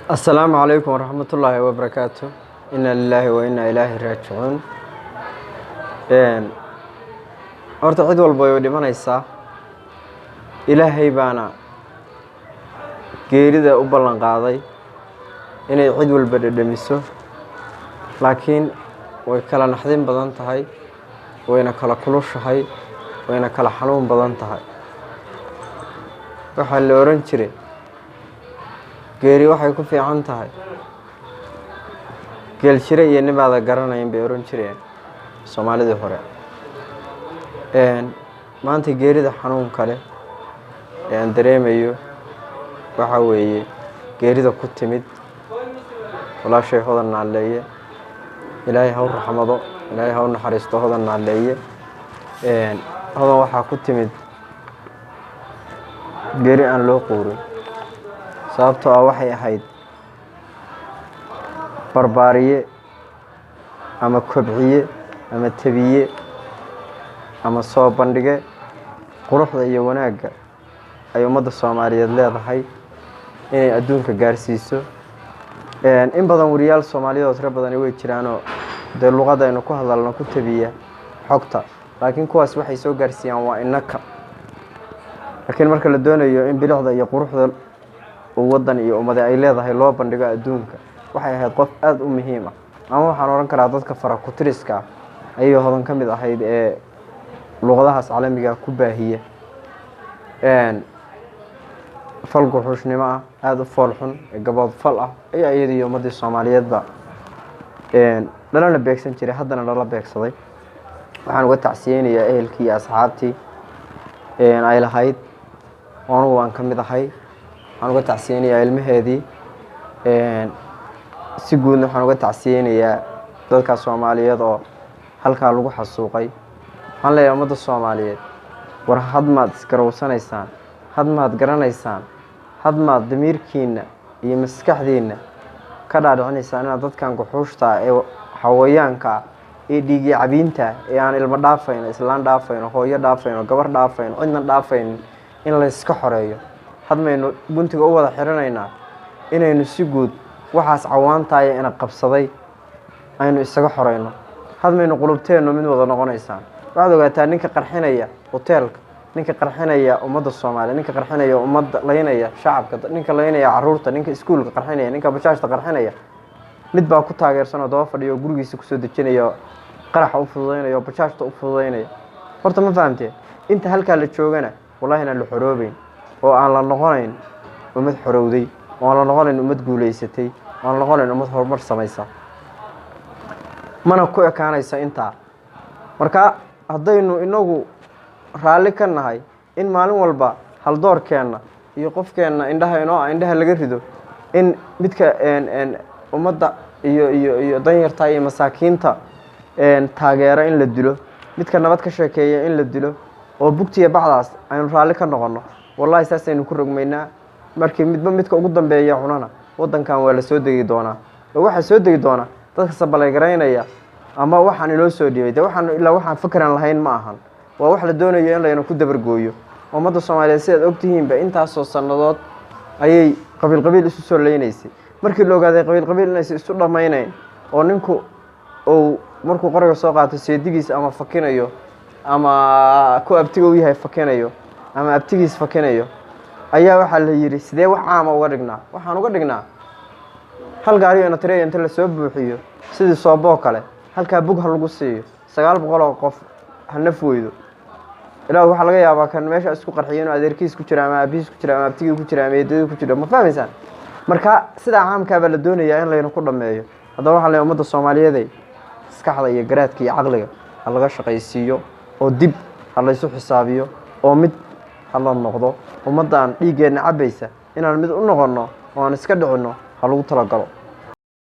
Asalaamu calaykum waraxmatullaahi wabarakaatu. Inna lilaahi wa inna ilaahi raajicuun. Horta cid walba way dhimanaysaa, Ilaahay baana geerida u ballan qaaday inay cid walba dhedhemiso, laakiin way kala naxdin badan tahay, wayna kala kulushahay, wayna kala xanuun badan tahay. Waxaa la oran jiray geeri waxay ku fiican tahay geeljire iyo nimaada garanayn, bay oran jireen Soomaalidii hore. Maanta geerida xanuun kale ee aan dareemayo waxaa weeye geerida ku timid walaashay Hodan Naalleeye. Ilaahay ha u raxmado, Ilaahay ha u naxariisto Hodan Naalleeye. Hodan waxaa ku timid geeri aan loo quurin, sababtoo ah waxay ahayd barbaariye ama kobciye ama tebiye ama soo bandhige quruxda iyo wanaagga ay ummadda Soomaaliyeed leedahay inay adduunka gaarsiiso. In badan wariyaal Soomaaliyeed oo tiro badani way jiraanoo dee luqadda aynu ku hadalno ku tabiya xogta, laakiin kuwaas waxay soo gaarsiiyaan waa innaka. Laakiin marka la doonayo in bilicda iyo quruxda uu waddan iyo ummade ay leedahay loo bandhigo adduunka, waxay ahayd qof aada u muhiim ah, ama waxaan odhan karaa dadka fara-kutiriska ah ayay Hodan ka mid ahayd ee luqadahaas caalamiga ku baahiya. Fal guxuushnimo ah, aada u fool xun, ee gabood fal ah ayaa iyada iyo ummaddii Soomaaliyeedba dhalana beegsan jiray, haddana lala beegsaday. Waxaan uga tacsiyeynayaa ehelkii iyo asxaabtii ay lahayd oo anugu waan ka mid ahay. Waxaan uga tacsiyeynayaa ilmaheedii, si guudna waxaan uga tacsiyeynayaa dadka Soomaaliyeed oo halkaa lagu xasuuqay. Waxaan leeyahay ummadda Soomaaliyeed, war had maad isgarowsanaysaan? Had maad garanaysaan? Had maad damiirkiina iyo maskaxdiinna ka dhaadhicinaysaan inaad dadkan guxuushta ee xawayaanka ah ee dhiigii cabiinta ee aan ilmo dhaafayno, islaan dhaafayno, hooyo dhaafayno, gabar dhaafayno, cidna dhaafayno, in layska xoreeyo? Had maynu guntiga u wada xiranaynaa inaynu si guud waxaas cawaantaaya ina qabsaday aynu isaga xoreyno? Had maynu qulubteennu mid wada noqonaysaan? Waxaad ogaataa ninka qarxinaya hoteelka, ninka qarxinaya ummadda Soomaaliya, ninka qarxinaya ummadda, laynaya shacabka, ninka laynaya caruurta, ninka iskuulka qarxinaya, ninka bajaajta qarxinaya, mid baa ku taageersan oo daba fadhiya oo gurigiisa kusoo dejinaya oo qaraxa u fududaynaya oo bajaajta u fududaynaya. Horta ma fahamtee? Inta halkaa la joogana, wallahi inaan la xoroobeyn oo aan la noqonayn ummad xorowday, oo aan la noqonayn ummad guulaysatay, oo aan la noqonayn ummad horumar samaysa. Mana ku ekaanaysa intaa. Marka haddaynu inagu raalli ka nahay in maalin walba haldoorkeenna iyo qofkeenna indhaha inoo ah indhaha laga rido, in midka ummadda iyo danyarta iyo masaakiinta taageero in la dilo, midka nabad ka sheekeeya in la dilo, oo bugtiya bacdaas aynu raalli ka noqonno, wallahi saasaynu ku rogmaynaa. Markii midba midka ugu dambeeya cunana, waddankan waa la soo degi doonaa, oo waxaa soo degi doona dadka sabalay-garaynaya ama waxaan inoo soo dhiibay. Dee waxaan ilaa waxaan fikran lahayn ma ahan, waa wax la doonayo in layna ku dabargooyo. Ummadda Soomaaliyeed, sidaad ogtihiinba, intaasoo sannadood ayay qabiil qabiil isu soo leynaysay. Markii la ogaaday qabiil qabiil inaysan isu dhammaynayn, oo ninku uu markuu qoriga soo qaato seedigiis ama fakinayo, ama ku abtiga u yahay fakinayo, ama abtigiis fakinayo, ayaa waxaa la yidhi, sidee wax caama uga dhignaa? Waxaan uga dhignaa hal gaariyo inatreya inta lasoo buuxiyo, sidii sooboo kale halkaa bug ha lagu siiyo, 900 oo qof ha naf weydo. Ilaa waxaa laga yaabaa kan meesha isku qarxiyo inuu adeerkiis ku jira, ama aabihiis ku jira, ama abtigii ku jira, ama eedadii ku jira. Ma fahmaysaan? Marka sidaa caamkaa baa la doonayaa in layna ku dhammeeyo. Haddaba waxaa leeyahay ummadda Soomaaliyeeday, maskaxda iyo garaadka iyo caqliga ha laga shaqaysiiyo, oo dib ha laysu xisaabiyo, oo mid ha la noqdo. Ummaddan dhiiggeenna cabbaysa inaan mid u noqonno oo aan iska dhicinno ha lagu talagalo.